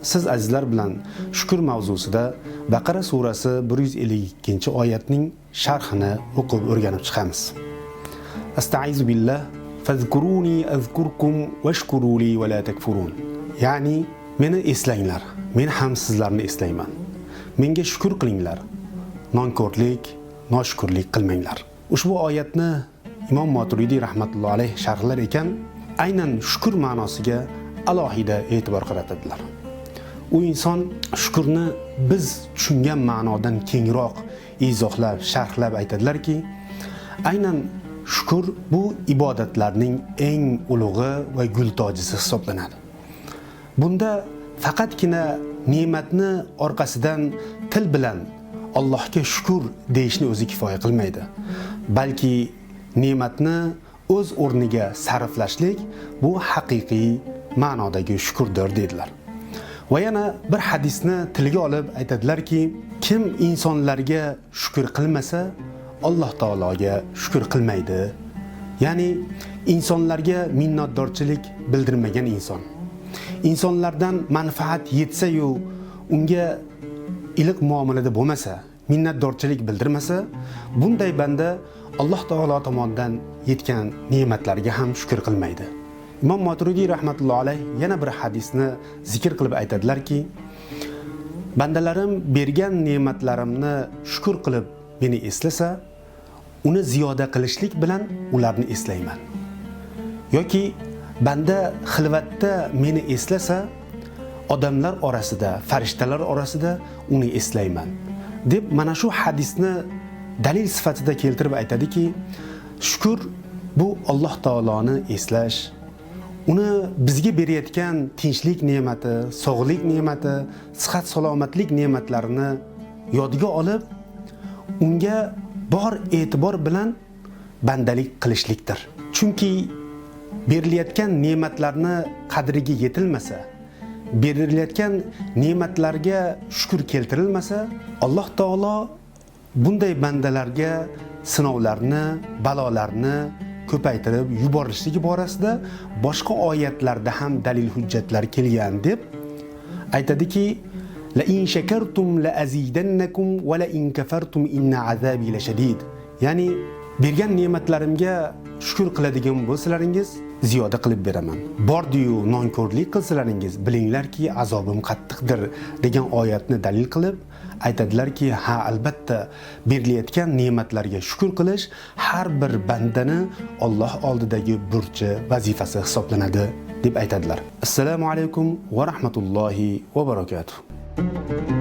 Siz azizlar bilan shukr mavzusida Baqara surasi 152-oyatning sharhini o'qib o'rganib chiqamiz. Astaizu billah fazkuruni azkurkum washkuru li va la takfurun. Ya'ni meni eslanglar, men ham sizlarni eslayman. Menga shukr qilinglar. Nonko'rlik, noshukrlik qilmanglar. Ushbu oyatni Imom Maturidiy rahmatullohi alayh sharhlar ekan, aynan shukr ma'nosiga alohida e'tibor qaratadilar. U inson shukrni biz tushungan ma'nodan kengroq izohlab, sharhlab aytadilarki, aynan shukur bu ibodatlarning eng ulug'i va gultojisi hisoblanadi. Bunda faqatgina ne'matni orqasidan til bilan Allohga shukur deyishni o'zi kifoya qilmaydi. Balki ne'matni o'z o'rniga sarflashlik bu haqiqiy ma'nodagi shukurdir dedilar. Va yana bir hadisni tilga olib aytadilarki, kim insonlarga shukur qilmasa, Alloh taologa shukur qilmaydi. Ya'ni insonlarga minnatdorchilik bildirmagan inson, insonlardan manfaat yetsa-yu unga iliq muomalada bo'lmasa, minnatdorchilik bildirmasa, bunday banda Alloh taolo tomonidan yetgan ne'matlarga ham shukr qilmaydi. Imom Maturidiy rahmatullohi alayh yana bir hadisni zikr qilib aytadilarki, bandalarim bergan ne'matlarimni shukr qilib meni eslasa, uni ziyoda qilishlik bilan ularni eslayman. Yoki banda xilvatda meni eslasa, odamlar orasida, farishtalar orasida uni eslayman deb mana shu hadisni dalil sifatida keltirib aytadiki, shukr bu Alloh taoloni eslash, uni bizga berayotgan tinchlik ne'mati, sog'lik ne'mati, sihat salomatlik ne'matlarini yodga olib, unga bor e'tibor bilan bandalik qilishlikdir. Chunki berilayotgan ne'matlarni qadriga yetilmasa, berilayotgan ne'matlarga shukr keltirilmasa, Alloh taolo bunday bandalarga sinovlarni, balolarni ko'paytirib yuborishligi borasida boshqa oyatlarda ham dalil hujjatlar kelgan deb aytadiki, la in shakartum la azidannakum va la in kafartum inna azabi lashadid. Ya'ni bergan ne'matlarimga shukr qiladigan bo'lsalaringiz, ziyoda qilib beraman. Bordiyu nonko'rlik qilsalaringiz, bilinglarki azobim qattiqdir degan oyatni dalil qilib aytadilarki, ha, albatta berilayotgan ne'matlarga shukr qilish har bir bandani Alloh oldidagi burchi, vazifasi hisoblanadi deb aytadilar. Assalomu alaykum va rahmatullohi va barakatuh.